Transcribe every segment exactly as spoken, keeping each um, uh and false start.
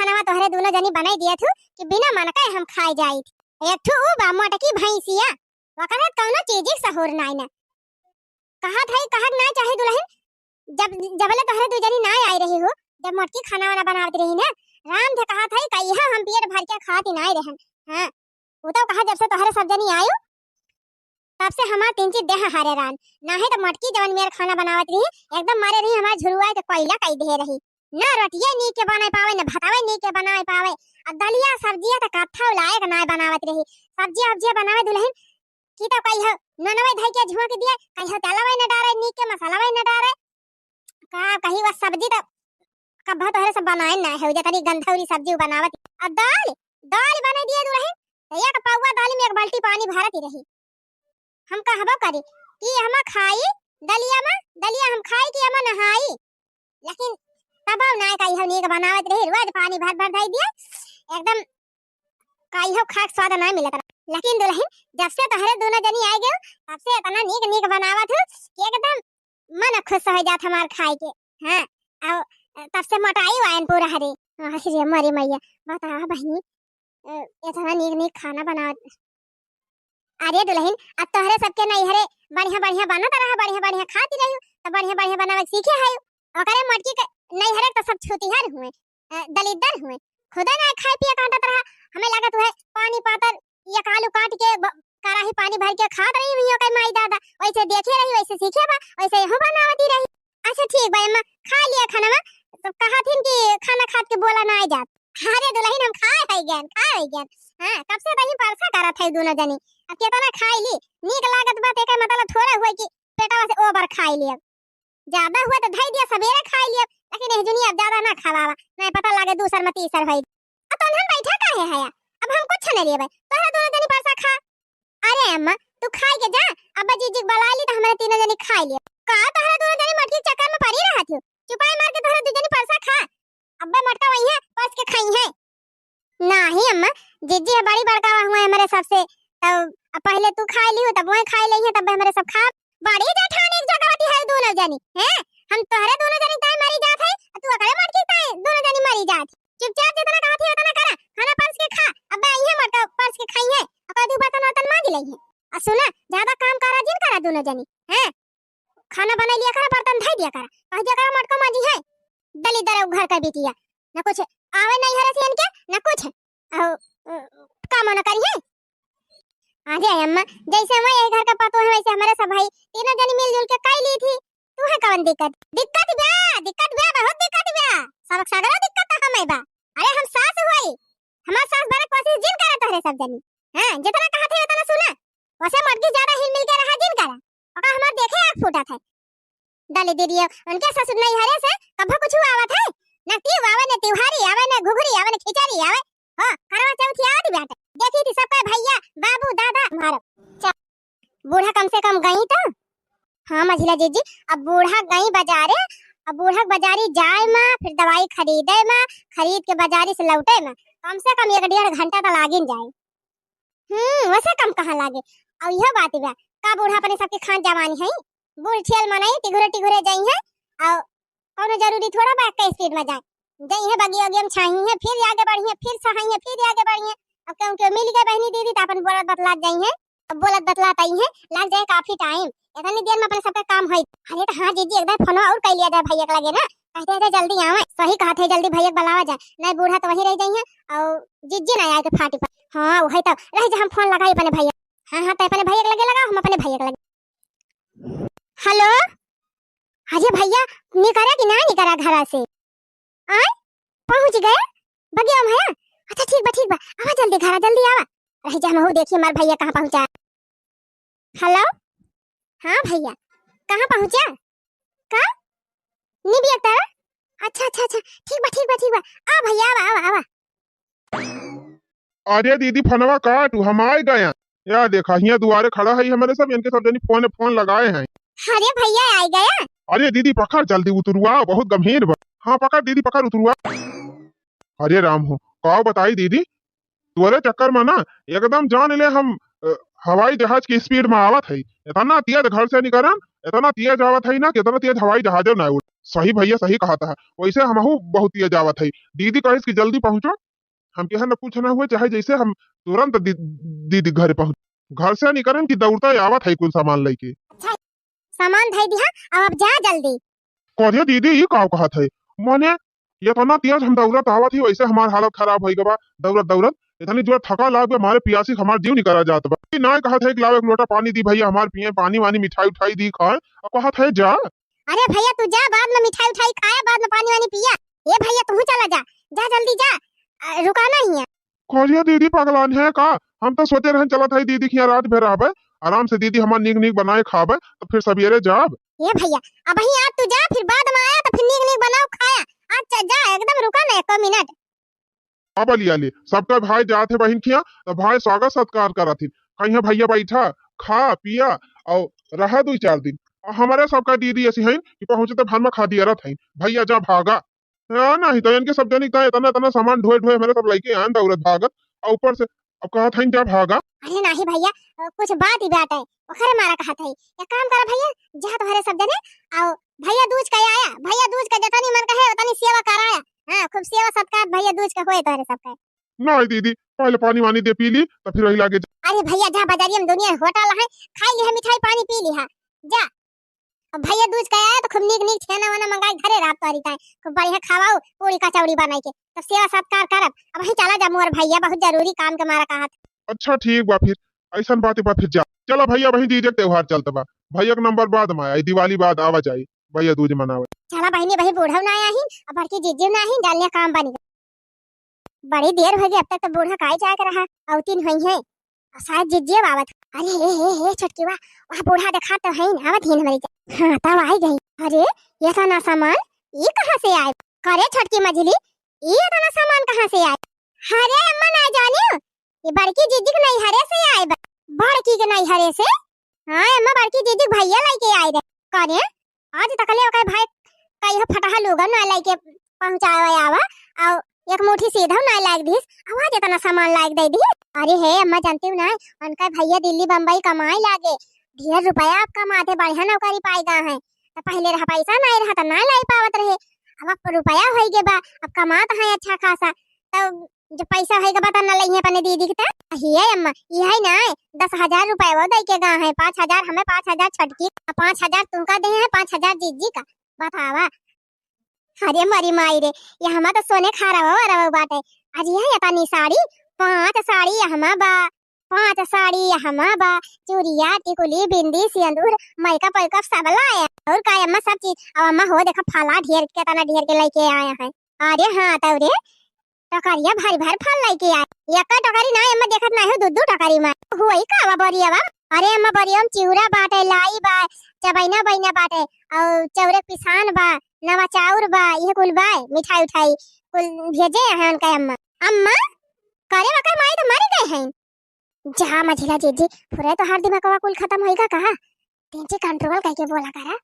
खानवा तोहरे दुनो जनी बनाई दिया थू कि बिना मन के हम खाए जाई। एक ठू ऊ बा मोटकी भैंसिया, ओकरे कौनो चीज सहूर नाई ना। कहत है, कहत ना चाही दुलहिन, जब, जबले तोहरे दू जनी ना आई रही हो, जब मोटकी खाना वाना बनावत रही ना, राम धे कहत है, कहिया हम पेट भर के खाती ना रहन। हाँ, उ तो कहा जब से तोहरे सब जनी आयो, तब से हमार तीन चीज देह हारे रान। नाहीं तो मोटकी जवन मेर खाना बनावत रही, एकदम मारे रही हमार झुरुआ के कोयला कई दे रही। ना रोटिये नीक के बनाए पावे, ना भतावे नीक के बनाए पावे। अब दलिया सब्जिया तो कत्था लायक ना बनावत रही। सब्जिया उब्जिया बनावे दुलहिन, की तो कहियो नूनवे धई के झोंक दिए, कहियो तेलवे न डारे, नीक के मसालावे न डारे। का कही, वह सब्जी तो कब्बा तोहरे से बनाए ना है, जे तनी गंधौरी सब्जी बनावत। आ दाल, दाल बने दिए दुलहिन, तो एक पौवा दाल में एक बाल्टी पानी भरत ही रही। हम कहबो करी कि हम खाई दलिया में, दलिया हम खाई कि हम नहाई, लेकिन तब ना कहियो नीक बनावत रही, रोज पानी भर भर धई दिए, एकदम कहियो खाए के स्वाद ना मिलत रहा। लेकिन दुलहिन, जब से तोहरे दुनो जनी आए गयो, तब से इतना नीक नीक बनावत हूँ कि एकदम मन खुश हो जात हमार खाए के। हाँ, और तब से मोटाई वायन पूरा हरे। हाँ, हंसी रे, मरे मैया, बतावा बहिनी, अ, इतना नीक नीक खाना बनावत। अरे दुलहिन, अब तोहरे सबके नैहरे बढ़िया बढ़िया बनत रहा, बढ़िया बढ़िया खाती रही, तो बढ़िया बढ़िया बनावे सीखे है। ओकरे मोटकी के नैहरे तो सब छुतिहर हुए, अ, दलिद्दर हुए, खुदा ना खाए पिए काटत रहा। हमें लागत हुए पानी पातर एक आलू काट के ब-, कराही पानी भर के खात रही हुई ओकर माई दादा, वैसे देखे रही, वैसे सीखे बा, वैसे यहू बनावती रही। अच्छा ठीक बा अम्मा, खा लिया खाना में। तो कहा थिन कि खाना खात के बोला ना आ जात। अरे दुलहिन, हम खाए है गन, खाए है गन। हाँ, कब से तही परसा करत है दुनो जनी। अब केतना खाई ली, नीक लागत बा, तेके मतलब थोड़ा हुए कि पेटवा से ओवर खाई लिया। ज्यादा हुए तो धई दिया, सबेरे खाई लिया, लेकिन एह जुनी अब ज्यादा ना खवावा, नहीं पता लागे दूसर में तीसर होई। अब तो हम बैठा काहे है, अब हम कुछ नहीं लेबे, तोहरा दुनो जनी परसा खा। अरे अम्मा, तू खाई के जा, अब्बा जीजी के बुला ली तो हमारे तीनों जनी खाई लिया। का तोहरा दुनो जनी मोटकी के चक्कर में पड़ी रहत हो? चुपाई मार के तोहरा दू जनी परसा खा। अब्बे मोटका वही है, परस के खाई है। नाही अम्मा, जीजी है बड़ी बड़का हुआ है हमारे सबसे, तो अब पहले तू खाई ली हो, तब वही खाई ली है, तब हमारे सब खा। बड़ी जेठानी एक जगह होती है दोनों जनी, हैं? हम तोहरे दोनों जनी ताई मरी जात है, तू अकड़े मोटकी ताई दोनों जनी मरी जात है। चुपचाप जितना कहत है उतना करा, खाना परस के खा। अब्बे आई है मोटका परस के खाई है, और कह दू बर्तन वर्तन मांज ली है। और सुना, ज्यादा काम करा जिन करा दोनों जनी, हैं? खाना बनाई लिया करा, बर्तन धई दिया करा, कह दिया करा मोटका मांजी है। दलिद्दर है घर का बिटिया, न कुछ आवे नहीं हरे से इनके, न कुछ, अहो, अ, काम न करी है। अरे अम्मा, जैसे हम यही घर का पतो है, वैसे हमारे सब भाई तीनों जनी मिलजुल के कई ली थी। तू है कौन दिक्कत? दिक्कत बा, दिक्कत बा, बहुत दिक्कत बा। सबक सगरो दिक्कत तो हमें बा। अरे हम सास हुई, हमार सास बने कोशिश जिन करा तोहरे सब जनी। हाँ, जितना कहत है उतना सुना। वैसे मोटकी ज्यादा हिल मिल के रहा जिन करा। ओका हमार देखे आँख फूटत है। दलिद्दर, उनके ससुर नैहरे से कभो कुछ आवत है? न तीव आवे, न तिवहारी आवे, न घुघरी आवे, न खिचड़ी आवे। हो, करवा चौथी आवत बाटे। देखी थी सबका भैया, बाबू, दादा, मारो। चा-, बूढ़ा कम से कम गई तो। हाँ, मझिला जीजी, अब बूढ़ा गई बाजारे, अब बूढ़ा के बाजारी जाए मा, फिर दवाई खरीदे मा, खरीद के बाजारी से लौटे मा, कम से कम एक डेढ़ घंटा तो लागिन जाए। हम्म, वैसे कम कहाँ लागे? और यह बात बा, का बूढ़ा अपने सबके खान जवानी है? बूढ़ ठेल मनई टिघुरे टिघुरे जाई है, और कौनो जरूरी थोड़ा बा के स्पीड में जाए। जाई है बगिया उगिया में छाई है, फिर आगे बढ़ी है, फिर सहाई है, फिर आगे बढ़ी है। अब क्यों क्यों मिल गए बहनी दीदी, तो अपन बोलत बतलात जाई है, अब बोलत बतलात आई है, लग जाए काफी टाइम। इतनी देर में अपने सबका काम होई। अरे तो हाँ जीजी, एक बार फोन और कर लिया जाए भैया के लगे ना, कहते हैं जल्दी आवे। सही कहत है, जल्दी भैया के बुलावा जाए, नहीं बूढ़ा तो वहीं रह जाई है और जीजी ना आए के फाटी पर। हाँ, वही तो रह जा, हम फोन लगाई अपने भैया। हाँ, हाँ, तो अपने भैया के लगे लगाओ, हम अपने भैया के लगे। हेलो, अरे भैया, निकरा कि ना निकरा घरा से? आय, पहुँच गया बगिया में? अच्छा, ठीक बा, ठीक बा, आवा जल्दी घरा, जल्दी आवा। रह जा, महू देखी हमार भैया कहाँ पहुँचा। हेलो, हाँ भैया, कहाँ पहुँचा? का? निबिया तारा? अच्छा, अच्छा, अच्छा, ठीक बा, ठीक बा, ठीक बा। आ भैया, आवा, आवा, आवा। अरे दीदी, फोनवा काटू, हम आए गया। या देखा, हियाँ दुआरे खड़ा है हमारे सब, इनके सब जनी फोन, फोन लगाए हैं। अरे भैया, आए गया। अरे दीदी, पकड़, जल्दी उतरुआ, बहुत गंभीर बा। हाँ, पकड़ दीदी, पकड़, उतरुआ। अरे राम हो, का बताई दीदी, तोरे चक्कर में ना एकदम जान ले हम अ, हवाई जहाज की speed में आवत है। इतना तेज घर से निकरन, इतना तेज आवत है ना कि इतना तेज हवाई जहाजो ना उड़। सही भैया, सही कहत है। वैसे हमहू बहुत तेज आवत है। दीदी कहिस कि जल्दी पहुँचो। हम कहे ना कुछ ना हुए, चाहे जैसे हम तुरंत दी-, दीदी घरे पहुँच। घर से निकरन कि दौड़ता आवत है कुल सामान लेके। अच्छा, सामान धई दिहा, अब, अब जा जल्दी। करिया दीदी, ई का कहत है? मने, इतना तेज हम दौड़त आवत ही, वैसे हमार हालत खराब होइ गवा, दौड़त, दौड़त। इतनी जोर थका लाग गवा, मारे पियासी हमार जीव निकरा जात बा। ई नाय कहत है कि लाओ एक लोटा पानी दी भैया, हमार पिए, पानी वानी, मिठाई उठाई दी खाए, अब कहत है जा। अरे भैया, तू जा, बाद में मिठाई उठाई खाया, बाद में पानी वानी पिया। ए भैया, तू चला जा, जा जल्दी जा, अ, रुका नहीं है। करिया दीदी पगलान है का? हम तो सोचे रहन चलत है दीदी के यहाँ रात भर रहबे, आराम से दीदी हमार नीक नीक बनाए खाबे, तो फिर सवेरे जाब। ए भैया, अबहीं आज तू जा, फिर बाद में आया तो फिर नीक नीक बनाओ खाया। आज च-, जा, एकदम रुका ना एको मिनट। अब लिया ले, सबका भाई जात है बहिन खिया, तो भाई स्वागत सत्कार करत हिन। कहिया भैया बैठा, खा, पिया, और रहा दुई चार दिन। और हमारे सबका दीदी ऐसी हैं कि पहुँचते भर में खा दिया रहत हैं, भैया जा भागा। हाँ, नहीं तो इनके सब जनी का इतना, इतना सामान ढोए, ढोए हमारे सब लइके आन दौड़त भागत, और ऊपर से अब कहत हैं जा भागा। अरे नहीं भैया, अ, कुछ बात ही बात है, ओखरे मारा कहत है। एक काम करा भैया, जा तोहरे सब जने, आओ भैया दूज का आया, भैया दूज का जतनी मन कहे उतनी सेवा कराया। हाँ, खूब सेवा सत्कार भैया दूज का होए तोहरे सबका। नहीं दीदी, पहले पानी वानी दे पी ली, तो फिर वही लागे जा। अरे भैया, जा बाजारिया में दुनिया होटल है, खाई लिहा मिठाई पानी पी लिहा, जा। अब भैया दूज का आया तो खूब नीक नीक छेना वाना मंगाई घरे रात तोहरी ताई, खूब बढ़िया खावाऊ पूरी कचौड़ी बनाई के, तब सेवा सत्कार करब। अबहीं चला जा मोर भैया, बहुत जरूरी काम के मारा कहत। अच्छा ठीक बा फिर, ऐसन बात बा फिर जा। चला भैया, वहीं जीजे के त्योहार चलत बा, भैया के नंबर बाद में आई, दिवाली बाद आवा जाई, भैया दूज मनावे। चला बहिनी, वही बूढ़ा ना आया ही, अब बड़की जीजी ना आई, जान लिया काम बन गया। बड़ी देर होइ गई, अब तक तो बूढ़ा काई जाए के रहा, अवतीन हुई है। और शायद जिज्जियो आवत। अरे हे, हे, हे, छोटकी, वाह, वाह, बूढ़ा देखा तो है ना, आवत ही हमारी जा-, हाँ, तब आई गई। अरे, ये सारा सामान, ये कहाँ से आए? करे छोटकी मझिली, ये सारा सामान कहाँ से आए? अरे अम्मा, ना जानियो, ये बड़की जीजी के नैहरे से आए बा। बड़की के नैहरे से? हाँ अम्मा, बड़की जीजी के भैया लेके आए रहे। करे, आज तकले ओकर भाई कहियो फटहा लुगा ना लेके पहुँचावे आवा, और एक मुट्ठी सीधा ना लाग दिस, और आज इतना सामान लाग दे दी। अरे हे अम्मा, जानती हूँ ना, उनका भैया दिल्ली बम्बई कमाए लागे, ढेर रुपया अब कमाते, बढ़िया नौकरी पाई गा है। तो पहले रहा पैसा नहीं रहा तो ना लाई पावत रहे, अब, अब रुपया होई गे बा, अब कमात है अच्छा खासा, तो जो पैसा होई गे बा तो ना लइहे अपने दीदी के। तो हिये अम्मा, यही ना, दस हजार रुपया वो दे के गा है, पाँच हजार हमें, पाँच हजार छटकी, पाँच हजार तुमका दे हैं, पाँच हजार जीजी का। बतावा। अरे मरी माई रे, यहमा तो सोने खा रहो रहो बाटे। आज यह इतनी साड़ी, पाँच साड़ी यहमा बा, पाँच साड़ी यहमा बा, चूड़िया, टिकुली, बिंदी, सिंदूर, मेकअप वेकअप सब लाए। और का अम्मा, सब चीज। अब अम्मा हो देखा, फला ढेर के, तना ढेर के लेके आया है। अरे हाँ, तब रे, टोकरिया भर भर फल लेके आए। एक टोकरी ना अम्मा, देखत नहीं हो, दू दू टोकरी में। हुई का बा बोरिया बा? अरे अम्मा, बोरिया में चिउरा बाटे, लाई बा, चबैना बैना बाटे, और चौरे पिसान बा, नवा चाउर बा, ये कुल बा, मिठाई उठाई कुल भेजे हैं उनका अम्मा। अम्मा, करे वकर माई तो मर गए हैं। जा मझिला जीजी, पूरे तोहार दिमागवा कुल खत्म होइगा कहा? तेंचे कंट्रोल करके बोला करा।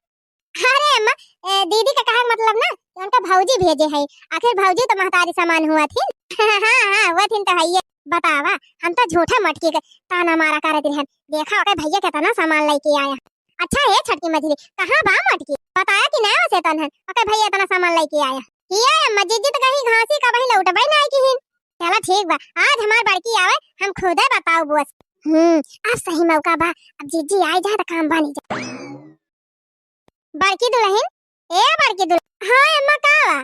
अरे अम्मा, ए, दीदी का कहे का मतलब ना कि उनका भौजी भेजे है, आखिर भौजी तो महतारी समान हुआ थी। हाँ हाँ, हुआ थी तो है ये। बतावा, हम तो झूठा मटकी के ताना मारा करत रहन। देखा ओके भैया कितना सामान लेके आया। अच्छा हे छोटकी मझिली, कहाँ बा मटकी? बताया कि ना उसे तनहन, ओके भैया इतना सामान लेके आया। ये अम्मा, जीजी तो कहीं घासी का वहीं लौटबे ना की हिन। चला ठीक बा, आज हमार बड़की आवे, हम खुदे बताओ बुआ से। हम्म, अब सही मौका बा, अब जीजी आई जा तो काम बनी जा। बड़की दुलहिन, ए बड़की दुलहिन। हाँ अम्मा, का बा?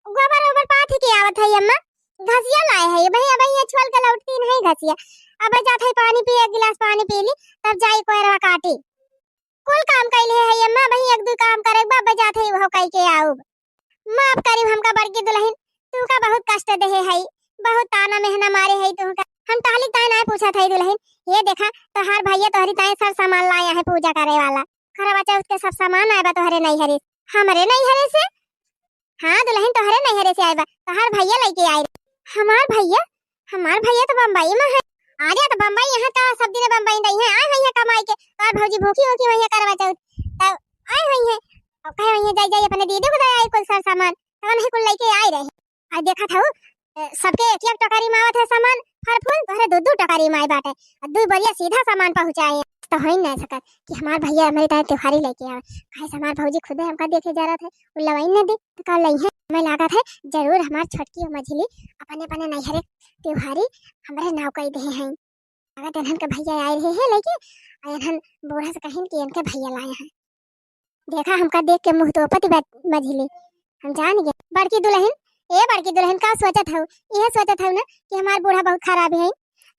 गोबर ओबर पाथी के आवत है अम्मा, घसिया लाए है, भैया भैया छोल के लौटती नहीं घसिया। अब जात है पानी पिए, एक गिलास पानी पी ली, तब जाई कोयरवा काटी। कुल काम कैले है अम्मा, वही एक दू काम करे, बब्बे जात है, वो कह के आउब। माफ करी हमका बड़की दुलहिन, तुमका बहुत कष्ट देहे है, बहुत ताना मेहना मारे है तुमका। हम टहली ताई ना पूछत है दुलहिन, ये देखा, तोहार भैया तोहरी ताई सब सामान लाया है पूजा करे वाला। करवा चौथ के सब सामान आए बा तोहरे नैहरे, हमरे नैहरे से। हाँ दुलहिन, तोहरे नैहरे से आए बा, तोहार भैया लेके आए रहे। हमार भैया? हमार भैया तो बम्बई में है। अरे तो बम्बई यहाँ का, सब दिन बम्बई में रही है, आए हुई है कमाई के। तोहार भौजी भूखी होके वही करवा चौथ, तब आए हुई है। अब कहे हुई है, जाई जाई अपने दीदी को दे आई कुल सर सामान, तब नहीं कुल लेके आए रहे। आज देखा था वो, अ, सबके एक एक टोकरी में आवत है सामान, फल फूल तोहरे दू दू टोकरी माई बाटे, और दू बोरिया सीधा सामान पहुँचाए। तो होइन ना सकत कि हमार भैया हमरे ताईं त्योहारी लेके आवे, काहे से हमार भौजी खुदे हमका देखे जरत है, उ लवइन न दे, तो का लइहे? हमें लागत है जरूर हमार छोटकी और मझिली अपने अपने नैहरे त्योहारी हमरे नाव कई देहे हैं। लागत इन्हन के भैया आए रहे हैं लेके, और इन्हन बूढ़ा से कहिन कि इनके भैया लाए हैं। देखा, हमका देख के मुँह तोपत बा मझिली। हम जान गए। बड़की दुलहिन, ए बड़की दुलहिन, का सोचत हऊ? इहे सोचत हऊ ना कि हमार बूढ़ा बहुत खराब है।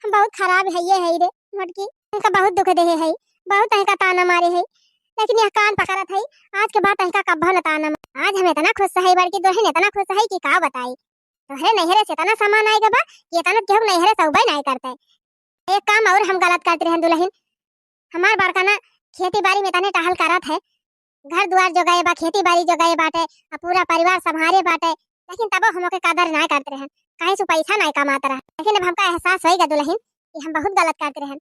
हम बहुत खराब है, ये है रे मोटकी। इनका बहुत दुख देहे है, बहुत इनका ताना मारे है, लेकिन यह कान पकड़त है। आज के बाद इनका कब्बो न ताना मार। आज हम इतना खुश है बड़की दुलहिन, इतना खुश है कि का बताई। तोहरे नैहरे से इतना सामान आएगा बा कि इतना केहू नैहरे से उबे नहीं करते। एक काम और हम गलत करते रहन दुलहिन, हमार बड़का ना खेती बारी में तने टहल करत है, घर दुआर जो गए बा, खेती बारी जो गए बाटे, अब पूरा परिवार संभारे बाटे, लेकिन तबो हम ओके कदर नाय करत रहन, काहे से पैसा नाय कमात रहा। लेकिन अब हमका एहसास होइगा दुलहिन कि हम बहुत गलत करत रहन।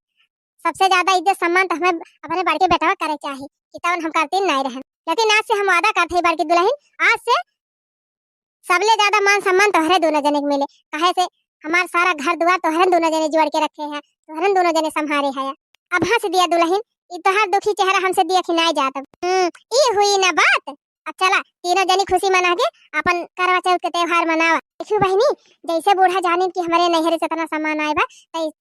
सबसे ज्यादा इज्जत सम्मान तो हमें अपने बड़के बेटवा करे चाही कि तवन हम करते नाय रहन। लेकिन आज से हम वादा करते हैं बड़की दुलहिन, आज से सबले ज्यादा मान सम्मान तोहरे दोनों जने के मिले, काहे से हमार सारा घर दुआर तोहरन दोनों जने जोड़ के रखे हैं, तोहरन दोनों जने संभारे हैं। अब हंस दिया दुलहिन, ई तोहार दुखी चेहरा हमसे देखी नाय जात। हम्म, ई हुई ना बात। अब चला, तीनों जनी खुशी मना के अपन करवा चौथ के त्योहार मनावा। देखियो बहिनी, जैसे बूढ़ा जानिन कि हमरे नैहरे से इतना सामान आए बा, तै-,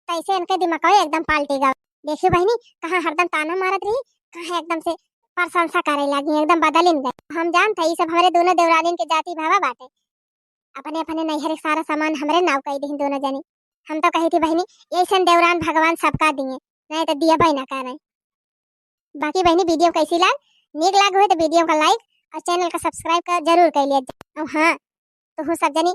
तैसे इनके दिमाग एकदम पलटी गवा। देखियो बहिनी, कहाँ हरदम ताना मारत रही, कहाँ एकदम से प्रशंसा करे लागी, एकदम बदलिन गए। हम जानत है, ई सब हमरे दोनों देवरानिन के जाति भावा बाटे। अपने अपने नैहरे सारा सामान हमरे नाव कई दिहिन दोनों जनी। हम तो कही थी बहिनी, ऐसन देवरान भगवान सबका दिए, नहीं तो दियबे ना करे। बाकी बहिनी, video कैसी लाग, नीक लाग हुए तो video का like और channel का subscribe का जरूर कर लिया जाए। और हाँ, तो हूँ सब जनी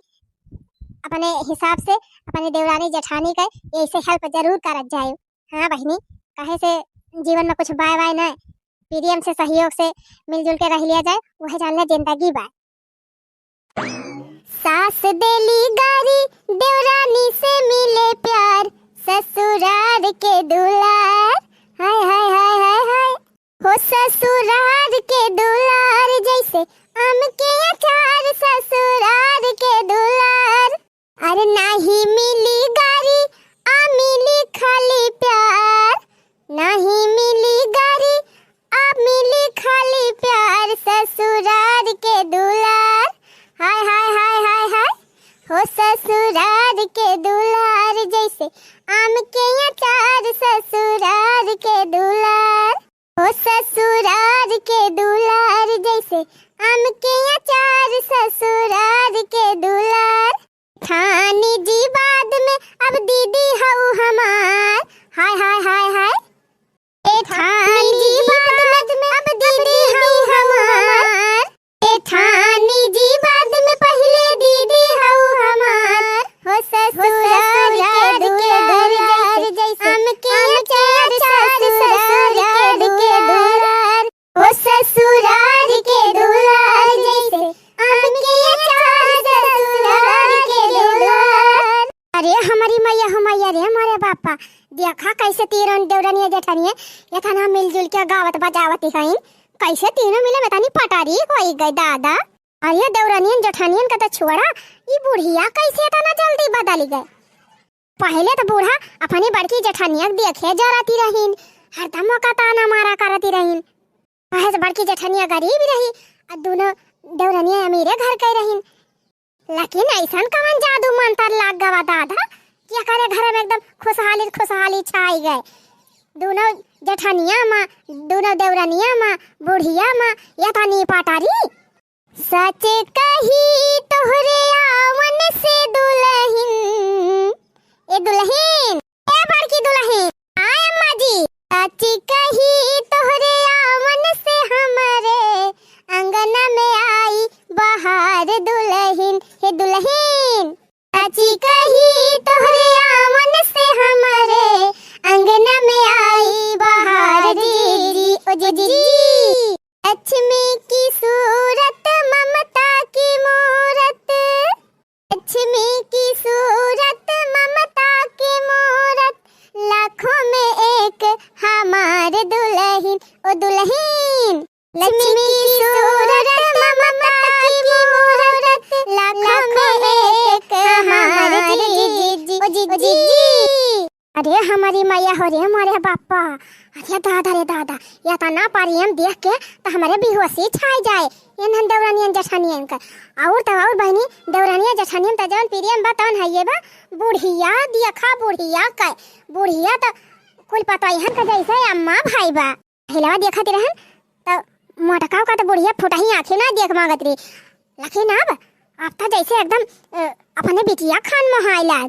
अपने हिसाब से अपने देवरानी जेठानी का ऐसे help जरूर करत जाए। हाँ बहिनी, काहे से जीवन में कुछ बाय बाय ना, प्रेम से, सहयोग से, मिलजुल के रह लिया जाए, वह जान ले जिंदगी बा। सास देली गारी, देवरानी से मिले प्यार, ससुरार के दुलार, हाय, हाय, हाय, हाय, हाय। हो ससुरार के दुलार, जैसे आम के अचार, ससुरार के दुलार। अरे नाही मिली गारी, आ मिली खाली प्यार, नाही मिली गारी, आ मिली खाली प्यार, ससुरार के दुलार। हाय, हाय, हाय, हाय, हाय। हो ससुरार के दुलार, जैसे आम के अचार, ससुरार के दुलार। हो ससुरार के दुलार, जैसे आम के अचार, ससुरार के दुलार। जेठानी जी बाद में अब दीदी हऊ हमार, हाय, हाय, हाय, हाय। जेठानी जी बाद में अब दीदी हऊ हमार। जेठानी जी बाद में पहिले दीदी हऊ हमार। हो ससुरार के दुलार, जैसे आम के अचार, ससुरार के दुलार। हो ससुरार के दुलार, जैसे आम के अचार, ससुरार के दुलार। अरे हमारी मैया हो मैया रे, हमारे बापा, देखा कैसे तीनों देवरनिया जेठनिया इतना मिलजुल के गावत बजावत हईन। कैसे तीनों मिले में तनी पटारी होई गई दादा। अरे देवरनियन जेठनियन का तो छोड़ा, ई बुढ़िया कैसे इतना जल्दी बदल गए। पहले तो बूढ़ा अपनी बड़की जेठनिया के देखे जरती रहीन, हरदम ओका ताना मारा करती रहीन। काहे से बड़की जेठनिया गरीब रही, आ दोनों देवरनिया अमीरे घर के रहीन। लेकिन ऐसन कवन जादू मंतर लाग गवा दादा कि एकरे घर में एकदम खुशहाली खुशहाली छाई गए। दोनों जेठनिया मा, दोनों देवरनिया मा, बुढ़िया मा, ये तनी पटारी। सच कही तोहरे आवन से दुलहिन, ए दुलहिन, ए बड़की दुलहिन, आय अम्मा जी। सच कही तोहरे आवन से हमरे अंगना में आई बहार दुलहिन, हे दुलहिन। सच कही तोहरे आवन से हमरे अंगना में आई बहार जी, जी, ओ जी, जी। लक्ष्मी की सूरत ममता की मूरत, लक्ष्मी रे हमरी मैया हो रे मोरे बापा, अरे दादा रे दादा, एतना प्रेम देख के त हमरे बेहोशी छाई जाए। इन्हन देवरनियन जेठनियन के, अउर त अउर बहिनी, देवरनिया जेठनियन त जउन प्रेम बा तउन हइये बा। बुढ़िया देखा, बुढ़िया के, बुढ़िया त कुल पतोहियन के जइसे अम्मा भाई बा। पहिलवा देखत रहन त मोटका का त बुढ़िया फुटही आँखी ना देख माँगत रही, लेकिन अब, अब त जइसे एकदम, अ, अपने बिटिया खान मोहाइला।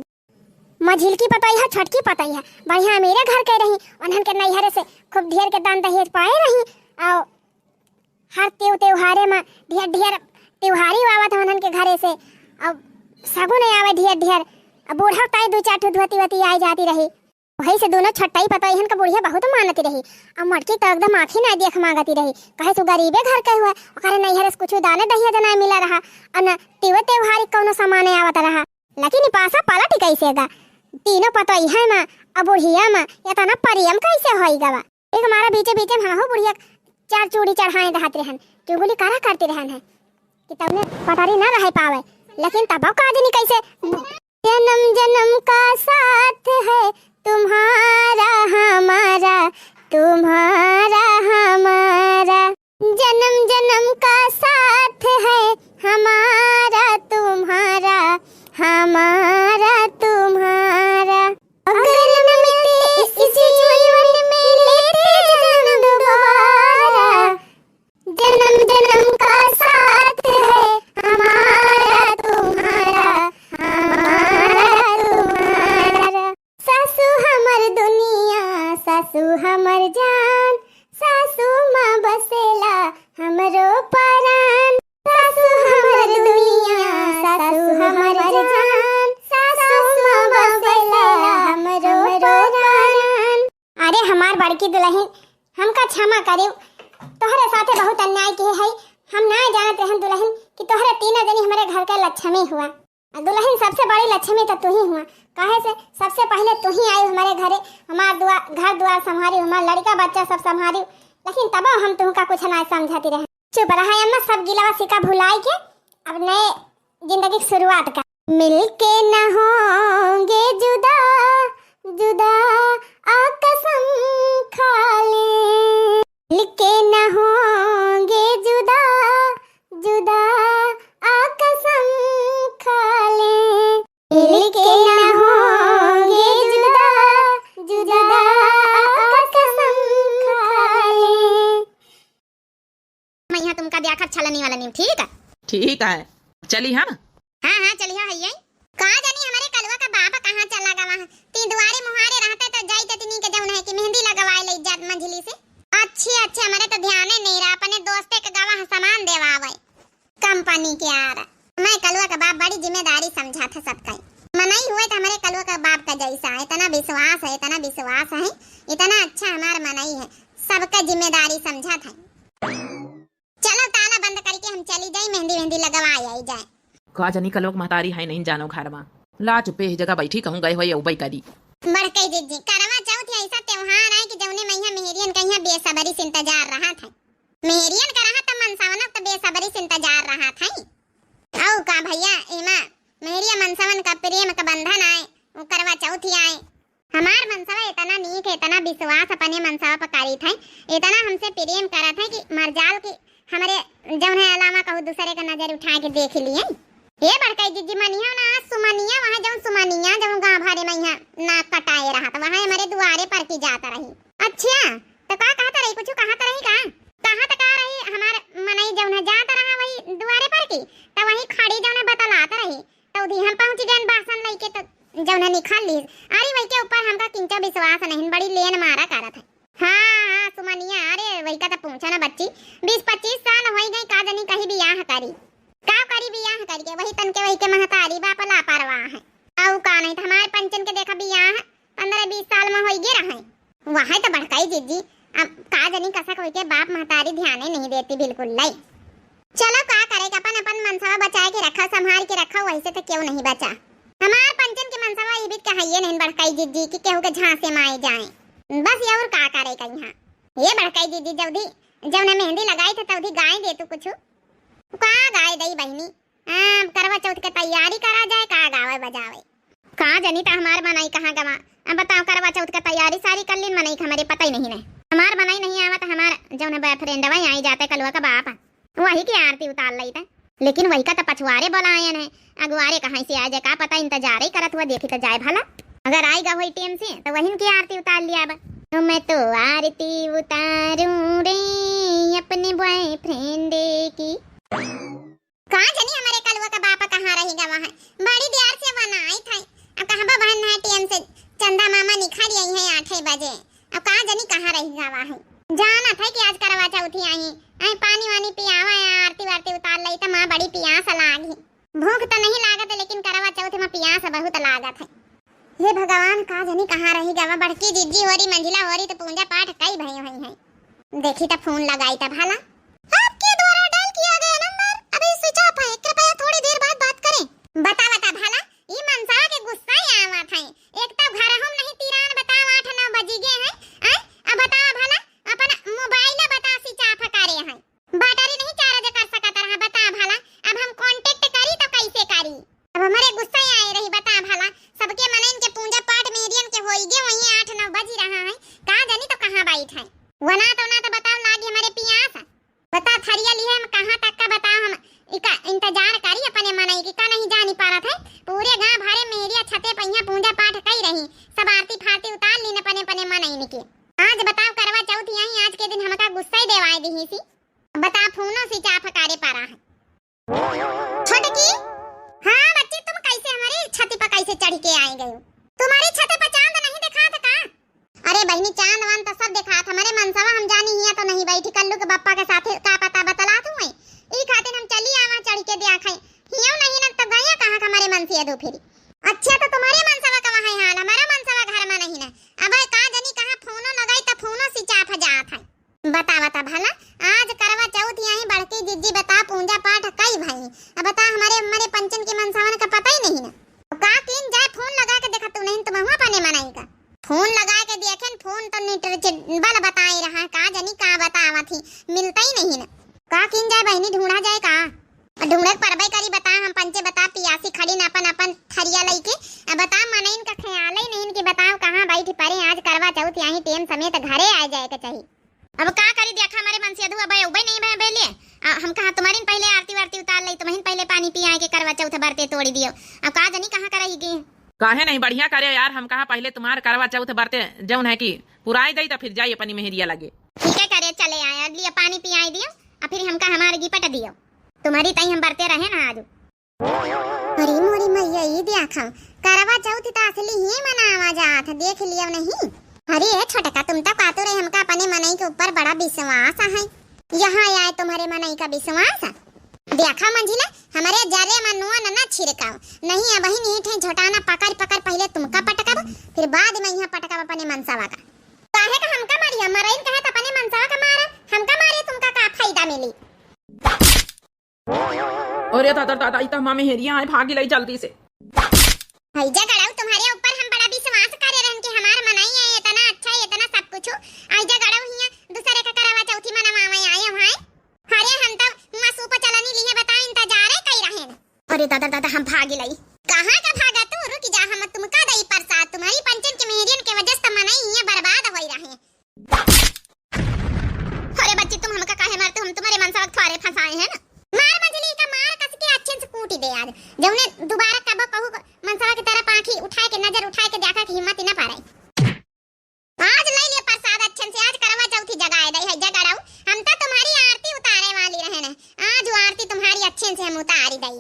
मझिलकी पतोहिया, छोटकी पतोहिया, बढ़िया अमीरे घर के रही, उन्हन के नैहरे से खूब ढेर के दान दहेज पाए रही। अउ हर तेव-, तेवहारे में ढेर, ढेर तेवहारी आवत है उन्हन के घरे से, अउ सगुन आवे ढेर, ढेर। अब बूढ़ा ताई दू चार ठो धोती वोती आई जाती रही। वही से दोनों छोटकी पतोहियन का बुढ़िया बहुत मानती रही, अउ मोटकी तो एकदम आँखी ना देख माँगती रही, कहे सु गरीबे घर के हुआ, ओकरे नैहरे से कुछ दाने दहेज ना मिला रहा, अउ न तेवे तेवहारी कउनो सामान आवत रहा। लेकिन ई पासा पलट कइसे गा? तीनों पतोहिया में अउ बुढ़िया में एतना प्रेम कइसे होई गवा? एक मारा बीचे बीचे में हमहू बुढ़िया चार चूड़ी चढ़ाए रहत रहन, चुगली करा करती रहन है कि तउने पटरी ना रह पावे, लेकिन तब का जनी कइसे। जन्म जन्म का साथ है तुम्हारा हमारा, तुम्हारा हमारा। जन्म जन्म का साथ है हमारा तुम्हारा, हमारा तुम्हारा। अगर न मिलते इस जीवन में, लेते जन्म दोबारा। जन्म जन्म का साथ है हमारा तुम्हारा, हमारा तुम्हारा। सासू हमर दुनिया, सासू हमर जान, सासू माँ बसेला हमरो परान। सासू हमर दुनिया, सासू हमर जान, सासू माँ बसेला हमरो परान। अरे हमार बड़की दुलहिन, हमका क्षमा करिउ, तोहरे साथे बहुत अन्याय किहे हई। हम ना जानत रहन दुलहिन कि तोहरे तीनों जनी हमरे घर के लक्ष्मी हुआ। दुलहिन, सबसे बड़ी लक्ष्मी तो तू ही हुआ, काहे से सबसे पहिले तू ही आइउ हमरे घरे, हमार दुआ, घर दुआर संभारिउ, हमार लड़िका बच्चा सब संभारिउ, लेकिन तबो हम तुमका कुछ ना समझती रहे। चुप रहा अम्मा, सब गिलवा सिका भुलाई के अब नए जिंदगी की शुरुआत का। मिलके न होंगे जुदा, जुदा आ कसम खा ले। मिलके न होंगे जुदा, जुदा आ कसम खा ले। मिलके न होंगे जुदा, जुदा आ कसम खा ले। मैं यहाँ तुमका ब्याह कर छलनी वाला नीम, ठीक है? ठीक है, चली हम। हाँ, हाँ, चलिहा हइये। का जानी हमरे कलुआ का बाप कहाँ चला गवा है। ती दुआरे मुहारे रहते तो जाइत तिनी के जउन है कि मेहंदी लगवाए ले जात मंझली से। अच्छे, अच्छे, हमरे तो ध्याने नहीं रहा, अपने दोस्ते के गवा है सामान देवावे। कंपनी के आर। मैं कलुआ का बाप बड़ी जिम्मेदारी समझा था सबका। मनई हुए तो हमरे कलुआ का बाप का जैसा, इतना विश्वास है, इतना विश्वास है, इतना अच्छा हमार मनई है, सबका जिम्मेदारी समझा था। चलो ताला बंद करके हम चली जाई, मेहंदी वेहंदी लगवाए आई जाए। का जनी कलुआ क महतारी है नहीं जानो घर मा। ला चुप्पे ही जगह बैठी कहूँ गए होए उबई करी। बड़कई जिज्जी, करवा चौथ ऐसा त्योहार है कि जौने मइहाँ मेहरियन कइहाँ बेसब्री से इंतजार रहत है। मेहरियन का रहत है मनसवनक त बेसब्री से इंतजार रहत है। अउ का भइया, एमा मेहरिया मनसवन का प्रेम का बंधन आए, उ करवा चौथ आए। हमार मनसवा इतना नीक है, इतना विश्वास अपने मनसवा पर करीत है, इतना हमसे प्रेम करत है कि मरजाल की हमरे जौन है अलावा कहूँ दूसरे का नजर उठा के देख लिए। हे बड़कई जिज्जी, मनिया ना, सुमनिया, वहाँ जौन सुमनिया, जौन गाँव भरे में यहाँ नाक कटाए रहत, वहाँ हमरे दुआरे पर की जात रही। अच्छा, तो का कहत रही, कुछ कहत रही का? कहत का रही, हमार मनई जौन है जात रहा वही दुआरे पर की, तो वही खड़ी जौन है बतलात रही। तौदी हम पहुँच गएन बासन लइके त जौन है निखल लीस। अरे वही के ऊपर हमका किंचो विश्वास नहीं, बड़ी लेन मारा करत है। हाँ, हाँ, सुमनिया, अरे वही का त पूछो ना बच्ची, बीस पच्चीस साल होई गई, का जनी कही बियाह करी। का करी बियाह करी के, वही तन के वही के महतारी बाप लापरवाह है। अउ का नहीं त हमारे पंचन के देखा बियाह पन्द्रह बीस साल में होई गे रहे। वह तो बड़कई जिज्जी, अब का जनी कसक होई के बाप महतारी ध्याने नहीं देती बिल्कुल लाई। चलो का करे के, अपन अपन मनसवा बचाए के रखो, संभाल के रखो, वैसे तो केहू नहीं बचा। हमार पंचन के मनसवा ई बीत कहाइए नहीं बड़कई जिज्जी कि केहू के झांसे में आए जाए। बस ये और का करे के यहाँ। ये बड़कई जिज्जी जल्दी जौने मेहंदी लगाई थे तौदी गाए दे तू कुछ। का गाए दई बहिनी? हाँ, करवा चौथ के तैयारी करा जाए, का गावे बजावे। का जनी त हमार मनई कहाँ गवा, अब बताओ, करवा चौथ का तैयारी सारी कर लीन, मनई का हमरे पता ही नहीं न। हमार मनई नहीं आवत, हमार जौन है boyfriend वही आई जाते कलुआ का बाप, वही की आरती उतार लई त। लेकिन वही का त पछुआरे बोलायन है, अगुआरे कहाँ से आ जाए का पता, इंतजार ही करत हुआ, देखी त जाए भला। अगर आई गा होई टेम से त वहिन की आरती उतार लिया अब। तो मैं तो आरती उतारूं रे अपने boyfriend की। का जनी हमरे कलुआ का बाप कहाँ रही गवा है, बड़ी देर से बनाई था। अब कहबो बहन है टेम से चंदा मामा निखर आई है आठे बजे। अब का जनी कहाँ रही गवा है, जाना था कि आज करवा चौथी आई। आई पानी वानी पियावा या आरती वारती उतार लई त माँ बड़ी पियास लागी। भूख त नहीं लागत लेकिन करवा चौथ में पियास बहुत लागत है। हे भगवान, का जनी कहाँ रही गवा, बड़की जिज्जी होरी, मंझिला होरी त पूजा पाठ कई भई हुई है। देखी त फोन लगाई त भला। आपके द्वारा डायल किया गया नंबर अभी स्विच ऑफ है, कृपया थोड़ी देर बाद बात करें। बता बता भला, ई मनसवा के गुस्सा ही आवत है। एक तो घर हम नहीं तिरान बताओ आठ नौ बजी गए हैं, आय? अब बताओ भला, अपन मोबाइल बता स्विच ऑफ करे हैं। बैटरी नहीं चार्ज कर सकत रहा, बता भला, अब हम contact करी तो कैसे करी? अब हमरे गुस्सा ही आए रही, बता भला, सबके मनइन के पूजा पाठ मेहरियन के होई गे, वहीं आठ नौ बजी रहा है, का जानी तो कहाँ बैठ है। वना तो ना तो बताओ लागी हमरे पियास, बता थरिया लिहे हम कहाँ तक का बताओ, हम इका इंतजार करी अपने मनई की का नहीं जानी पारत है। पूरे गांव भरे मेहरिया छते पहिया पूजा पाठ कई रही, सब आरती फारती उतार लीन अपने अपने मनइन के। आज बताओ करवा चौथ यहीं आज के दिन हमका गुस्सा ही देवाए दिही सी। बता, फोनो स्विच ऑफ करे पारा है। छोटकी, हाँ बच्ची, तुम कैसे हमारी छत पर कैसे चढ़ के आई गई? तुम्हारी छत पर चांद नहीं दिखात का? अरे बहिनी, चांद वांद तो सब दिखात, हमरे मनसवा हम जानी हिया तो नहीं बैठी, कल्लू के बप्पा के साथे का पता बतला तू है, ई खातिर हम चली आवा चढ़ के देखा है। हियो नहीं न तो गया कहाँ का हमारे मनसेधू फिरी। अच्छा तो तुम्हारे मनसवा का वहाँ हाल, हमारा मनसवा घर में नहीं न। अब का जानी कहाँ फोनो लगाई तो फोनो स्विच ऑफ जात है। बतावा त भला, आज करवा चौथ यहीं बड़की जिज्जी बता पूजा पाठ कई भई। अब बता हमरे, हमरे पंचन के मनसवन का पता ही नहीं न। का कीन जाए फोन लगा के देखा तू नहीं तुम हुआ अपने मनई का। फोन लगा के देखेन, फोन तो नीटर चिबल बताए रहा, का जानी का बतावा थी, मिलता ही नहीं न। का कीन जाए बहिनी, ढूंढा जाए का? ढूंढे के परबे करी, बता हम पंचे बता पियासी खड़ी न अपन, अपन थरिया लइके। अब बता मनइन का ख्याल ही नहीं कि बताओ कहाँ बैठ परे, आज करवा चौथ यहीं टेम समेत घरे आ जाए के चाहिए। अब का करी, देखा हमरे मनसेधू अब उबे नहीं भय बेले। आ, हम कहा तुम्हारिन पहले आरती वारती उतार लई, तुम्हारिन पहले पानी पियाए के करवा चौथ बरते तोड़ी दियो। अब का जानी कहाँ करई की। काहे नहीं, बढ़िया करे यार, हम कहा पहले तुम्हार करवा चौथ बरते जौन है कि पुराई दई त फिर जाई अपनी मेहरिया लगे। ठीक है करे, चले आए, अब लिया पानी पियाए दियो, आ फिर हमका हमार गिपट दियो। तुम्हारी तई हम बरते रहे ना आज। अरे मोरी मैया, ई देखा, करवा चौथ त असली ही मनावा जात, देख लियो नहीं। अरे ए छोटका, तुम तो कहतो रहे हमका अपने मनई के ऊपर बड़ा विश्वास है, यहाँ आए तुम्हारे मनई का विश्वास? देखा मंझिला, हमरे जरे में नून न छिड़काओ, नहीं अब ही नीठे झोटाना पकड़ पकड़ पहले तुमका पटकब, फिर बाद में यहाँ पटकब अपने मनसवा का। काहे का हमका मारी, मरइन कहे त अपने मनसवा का मारा, हमका मारे तुमका का फायदा मिली? अरे दादा, दादा, ई त हमार मेहरिया आए, भागी लई जल्दी से। हैजा गड़ाऊ, तुम्हारे ऊपर हम बड़ा विश्वास करे रहन कि हमार मनई है, इतना अच्छा है, इतना सब कुछ। हैजा गड़ाऊ हिया दूसरे का करवा चौथी मनवावे आए हैं। अरे हम तो हुआ सूप चलनी लिए बता इंतजारे कई रहे न। अरे दादा, दादा, हम भागी लई। कहाँ का भागा तू? रुक जा, हम तुमका दई प्रसाद। तुम्हारी पंचन के मेहरियन के वजह से तो मनई हिया बर्बाद होई रहे। अरे बच्ची, तुम हमका काहे मारते हो? हम तुम्हारे मनसवा के थ्वारे फंसाए हैं ना। मार मंझली का, मार कस के अच्छे से कूटी दे आज। जौने दोबारा कबो कहू क-, मनसवा की तरफ आँखी उठाए के, नजर उठाए के देखा के हिम्मत ही ना पारे। आज ले ले प्रसाद अच्छे से, आज करवा चौथी जगाए दई है जगड़ाऊ। हम तो तुम्हारी आरती उतारे वाली रहे न, आज वो आरती तुम्हारी अच्छे से हम उतारी दई।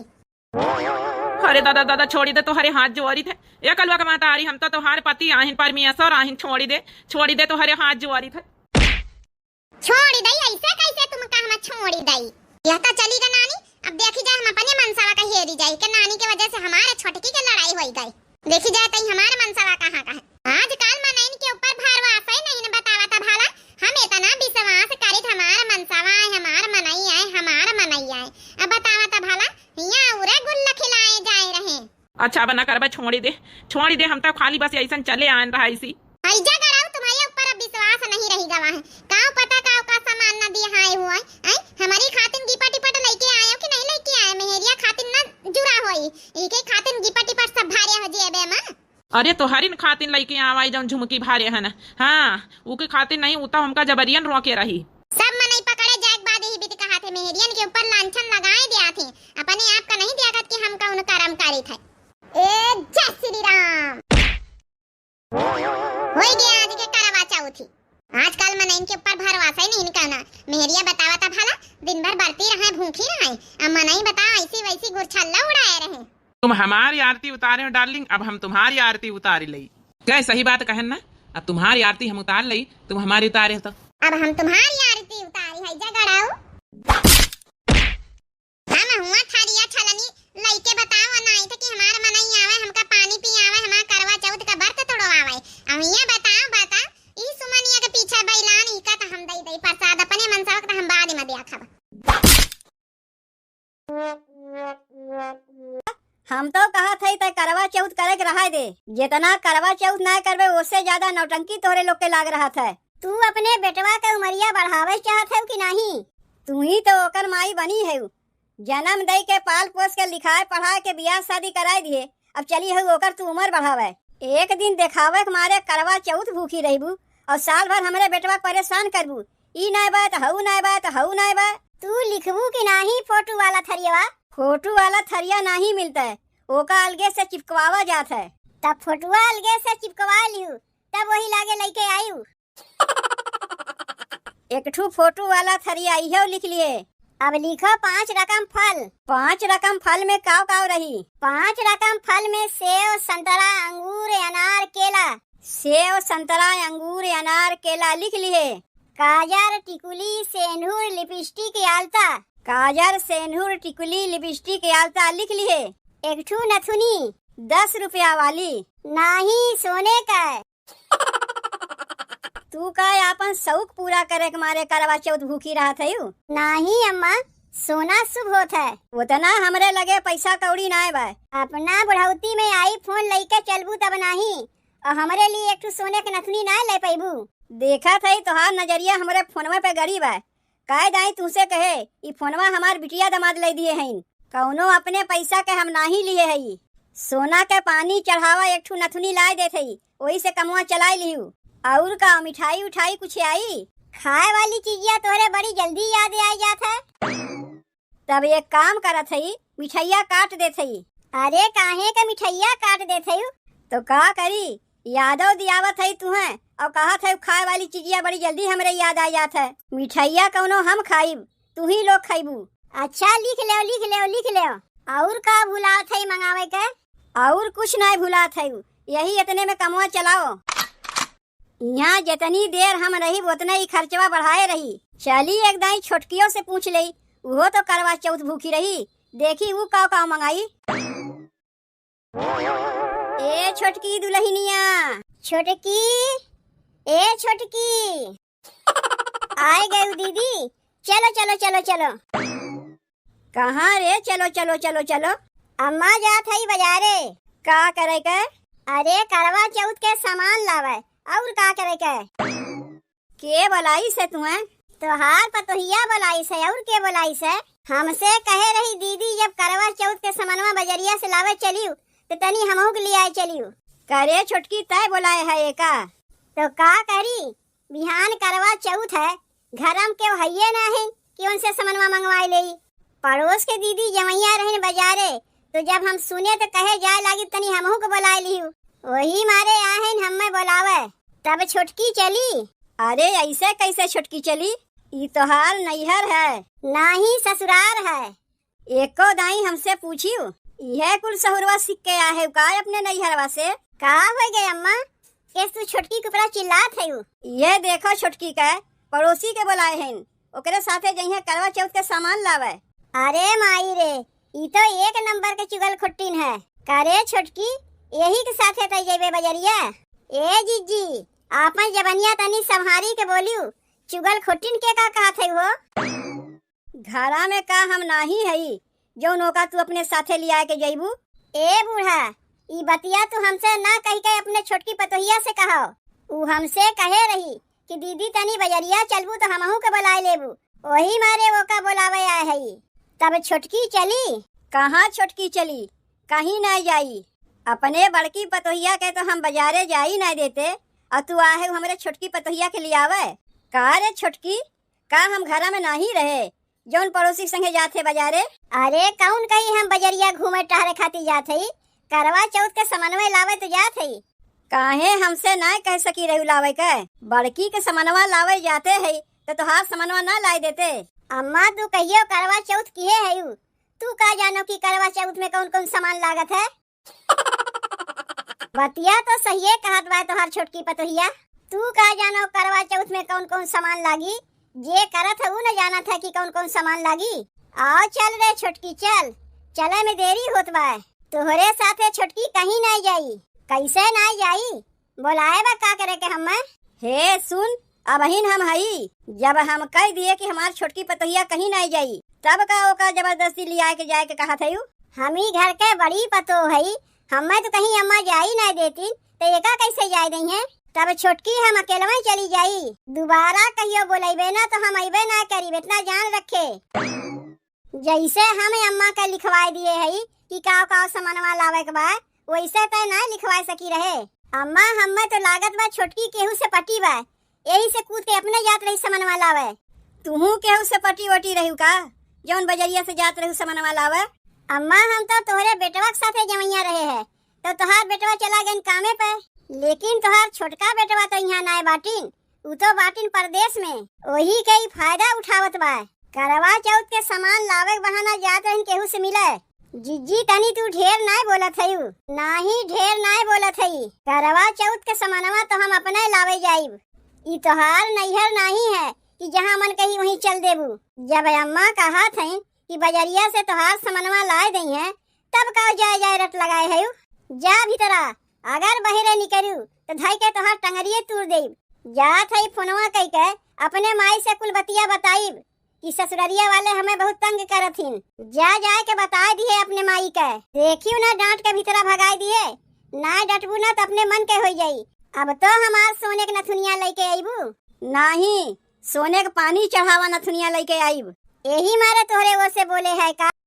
अरे दादा, दादा, छोड़ी दे, तोहरे हाथ जोड़ी थे। ए कलुआ के माता आरी, हम तो तोहार पति आहिन, परमेश्वर आहिन, छोड़ी दे, छोड़ी दे, तोहरे हाथ जोड़ी थे। छोड़ी दई, ऐसे कैसे तुमका हम छोड़ी दई? यह तो चली गई नानी, अब देखी जाए हम अपने मनसवा का हेरी जाए के नानी के वजह से हमारे छोटकी के लड़ाई होई गई। देखी जाए तई हमारे मनसवा कहाँ का है। आजकल मनइन के ऊपर भरोसा ही नहीं न बतावा था भला। हम इतना विश्वास करित हमार मनसवा आए, हमार मनई आए, हमार मनई आए। अब बतावा था भला, हियाँ उरे गुल्ला खिलाए जाए रहे। अच्छा, अब ना करबे, छोड़ी दे, छोड़ी दे, हम तो खाली बस ऐसन चले आन रहा इसी। हैजा गड़ाऊ, तुम्हारे ऊपर अब विश्वास नहीं रही गवा है। काऊ पता काऊ का सामान न दिए आए हुआ है, हैं? हमारी खातिन गिपट टिपट लेके आए हो कि नहीं लेके आए? मेहरिया खातिन न जुरा होई, इके खातिन गिपट टिपट सब भारे हो जेबे में। अरे तोहरिन खातिन लइके आवाई जौन झुमकी भारे हन। हाँ, उके खातिन नहीं, उ तो हमका जबरियन रोके रही। सब मनई पकड़े जाए के बाद यही बीत कहा थे, मेहरियन के ऊपर लांछन लगाए दिया थे। अपने आप का नहीं देखत कि हम कौन करम करी थे। ए जय श्री राम। होई गया आज के करवा चौथी। आजकल मनइन के ऊपर भरोसा ही नहीं इनका ना। मेहरिया बतावा था भला, दिन भर बरती रहे, भूखी रहे, अब मनई बताओ ऐसी वैसी गुरछल्ला उड़ाए रहे। तुम हमारी आरती उतारे हो डार्लिंग, अब हम तुम्हारी आरती उतारी लई। क्या सही बात कहन ना? अब तुम्हारी आरती हम उतार लई, तुम हमारी उतारे हो तो। अब हम तुम्हारी आरती उतारी है जगड़ाऊ। हम हुआ थरिया छलनी लइके बताओ ना आई थे कि हमार मनई आवे, हमका पानी पियावे, हमार करवा चौथ का व्रत तोड़वावे। अब ये बताओ, बताओ, ई सुमनिया के पीछे बैलान, ई का त हम दई दई प्रसाद, अपने मनसवा के त हम बाद में दिया खाब। हम तो कहत हई तै करवा चौथ करे के रहाय दे। जितना करवा चौथ ना करबे, ओसे ज्यादा नौटंकी तोहरे लोग के लाग रहत है। तू अपने बेटवा के उमरिया बढ़ावे चाहत है कि नहीं? तू ही तो ओकर माई बनी है। जनम दई के, पाल पोस के, लिखाए पढ़ाए के, बियाह शादी कराए दिए, अब चली हऊ ओकर तू उमर बढ़ावे। एक दिन देखावे के मारे करवा चौथ भूखी रहिबू और साल भर हमरे बेटवा के परेशान करबू। ई नाय बा त हऊ नाय बा त हऊ नाय बा। तू लिखबू कि नाही फोटो वाला थरियवा? फोटो वाला थरिया नाही मिलता है, ओका अलगे से चिपकवावा जात है। तब फोटोवा अलगे से चिपकवा लिहू, तब वही लागे लइके आयु। एक ठू फोटो वाला थरिया इहो लिख लिए। अब लिखो पांच रकम फल। पांच रकम फल में काव काव रही? पांच रकम फल में सेव, संतरा, अंगूर, अनार, केला। सेव, संतरा, अंगूर, अनार, केला लिख लिए। काजर, टिकुली, सेंधुर, लिपस्टिक, आलता। काजर, सेंधुर, टिकुली, लिपस्टिक, आलता लिख लिए। एक ठू नथुनी। दस रुपया वाली। नाही, सोने का। तू का आपन शौक पूरा करे के मारे करवा चौथ भूखी रहत हयू? नाही अम्मा, सोना शुभ होत है। उतना हमरे लगे पैसा कौड़ी नाय बा। अपना बुढ़ौती में iPhone लइके चलबू तब नाही, और हमरे लिए एक ठो सोने के नथुनी नाय ले पैबू। देखत हई तोहार नजरिया हमरे फोनवा पे गड़ी बा। काय दाई तुहसे कहे, ई फोनवा हमार बिटिया दमाद लइ दिए हईन। कौनो अपने पैसा के हम नाही लिए हई। सोना के पानी चढ़ावा, एक ठू नथुनी लाए देत हई, ओही से कमवा चलाए लिहू। और का मिठाई उठाई कुछ आई? खाए वाली चीजिया तोहरे बड़ी जल्दी याद आइ जात है। तब एक काम करत हई, मिठैया काट देत हई। अरे काहे के मिठैया काट देत हई? तो का करी, यादव दियावत हई तुहें, और कहत हई खाए वाली चीजिया बड़ी जल्दी हमरे याद आ जात है। मिठैया कौनो हम खाइब, तू ही लोग खइबू। अच्छा लिख लेव, लिख लेव, लिख लेव। और का भुलात हई मंगावे के? और कुछ नाय भुलात हई, यही इतने में कमवा चलाओ। यहाँ जितनी देर हम रही उतने ही खर्चवा बढ़ाए रही। चली एक दाई छोटकियों से पूछ लेई, उहो तो करवा चौथ भूखी रही, देखी ऊ काव काव मंगाई। ए छोटकी दुलहिनिया। छोटकी, ए छोटकी। आइ गयू दीदी, चलो, चलो, चलो, चलो। कहाँ रे? चलो, चलो, चलो, चलो। अम्मा जात हई बजारे। का करे के? अरे करवा चौथ के सामान लावे, और का करे के? के बोलाइस है तुहें? तोहार पतोहिया बोलाइस है, और के बोलाइस है? हमसे कहे रही दीदी जब करवा चौथ के समनवा बजरिया से लावे चलियो, तो तनी हमहू के लियाए चलियो। करे छोटकी तय बोलाए है एका? तो का करी, बिहान करवा चौथ है, घरम केहू हइये नाहीं कि उनसे समनवा मंगवाए लेई। पड़ोस के दीदी जवइया रहिन बजारे, तो जब हम सुने तो कहे जाए लागी तनी हमहू के बोलाए लिहू। वही मारे आहिन हमें बोलावे, तब छोटकी चली। अरे ऐसे कैसे छोटकी चली? ई तोहार नैहर है। नाही ससुरार है। एको दाई हमसे पूछियो, इहे कुल सहुरवा सीख के आहे का अपने नैहरवा से? का हो गए अम्मा, केस तू छोटकी के ऊपर चिल्लात है? ये देखो छोटकी के, पड़ोसी के बोलाए हैं, ओकरे साथे जइहे करवा चौथ के सामान लावे। अरे माई रे, ई तो एक नंबर के चुगल खुट्टिन है। का रे छोटकी, यही के साथे तई जेबे बजरिया? ए जीजी, आपन जबनिया तनी संभारी के बोलियो, चुगल खुट्टिन के का कहत है हो? घरा में का हम नाही हई, जौन ओका तू अपने साथे लिया के जइबू? ए बूढ़ा, ई बतिया तू हमसे ना कहि के अपने छोटकी पतोहिया से कहो। ऊ हमसे कहे रही कि दीदी तनी बजरिया चलबू तो हमहू के बोलाए लेबू। ओही मारे ओका बोलावे आए हई। तब छोटकी चली? कहाँ छोटकी चली? कहीं ना जाई। अपने बड़की पतोहिया के तो हम बजारे जाई नाहीं देते, अउर तू आहे हमरे छोटकी पतोहिया के लियावे। का रे छोटकी, का हम घरा में नाहीं रहे, जउन पड़ोसी संगे जात है बजारे? अरे कउन कही हम बजरिया घूमे टहरे खातिर जात हई, करवा चौथ के समनवे लावे तो जात हई। काहे हमसे नाहीं कह सकी रहू लावे के? बड़की के समनवा लावे जाते हई तो तोहार समनवा ना लाए देते? अम्मा तू कहियो करवा चौथ किहे हयू, तू का जानो कि करवा चौथ में कउन कउन सामान लागत है? बतिया तो सहिए कहत बा तोहार छोटकी पतोहिया। तू का जानो करवा चौथ में कउन कउन सामान लागी? जे करत है ऊ न जानत है कि कउन कउन सामान लागी। आओ चल रे छोटकी चल, चले में देरी होत बा। तोहरे साथे छोटकी कहीं नाहीं जाई। कइसे नाहीं जाई? बोलाए बा का करे के हम्मे? हे सुन, अबहिन हम हई, जब हम कह दिए कि हमार छोटकी पतोहिया कहीं नाहीं जाई, तब का ओका जबरदस्ती लियाए के जाए के कहत हयू? हम ही घर के बड़ी पतोह हई, हम्मे तो कहीं अम्मा जाई नाहीं देतीन, तो एका कइसे जाए दइहें? तब छोटकी हम अकेलवा ही चली जाई, दुबारा कहियो बोलइबे ना तो हम अइबे ना करीब, इतना जान रखे। जइसे हम अम्मा के लिखवाए दिए हई कि काव काव समनवा लावे के बा, वइसे तय नाहीं लिखवाए सकी रहे। अम्मा, हम्मे तो लागत बा छोटकी केहू से पटी बा, एही से कूद के अपने जात रही समनवा लावे। तुहू केहू से पटी वटी रहू का, जउन बजरिया से जात रहू समनवा लावे? अम्मा, हम तो तोहरे बेटवा के साथे जवइया रहे है, तो तोहार बेटवा चला गइन कामे पे, लेकिन तोहार छोटका बेटवा तो इहाँ नाय बाटिन, उ तो बाटिन परदेस में, ओही के ई फायदा उठावत बा। करवा चौथ के सामान लावे के बहाना जात रहिन केहू से मिले। जिज्जी तनी तू ढेर नाय बोलत हयू। नाही ढेर नाय बोलत हई। करवा चौथ के सामानवा तो हम अपने लावे जाइब। ई तोहार नैहर नाही है कि जहाँ मन कही वहीं चल देबू। जब अम्मा कहत हईं कि बजरिया से तोहार सामानवा लाय दइहें, तब का जाय जाय रट लगाए हयू? जा भीतरा, अगर बहिरे निकरू तो धई के तोहार टंगरिये तूर देइब। जात हई फोनवा कई के अपने माई से कुल बतिया बताइब कि ससुररिया वाले हमें बहुत तंग करत हिन। जा जाय के बताय दिहे अपने माई के। देखियो ना डांट के भीतरा भगाय दिहे, ना डटबू ना तो अपने मन के होई जाई। अब तो हमार सोने के नथुनिया लइके अइबू। नाही, सोने के पानी चढ़ावा नथुनिया लइके आइब। एही मारे तोहरे ओर से बोले है का?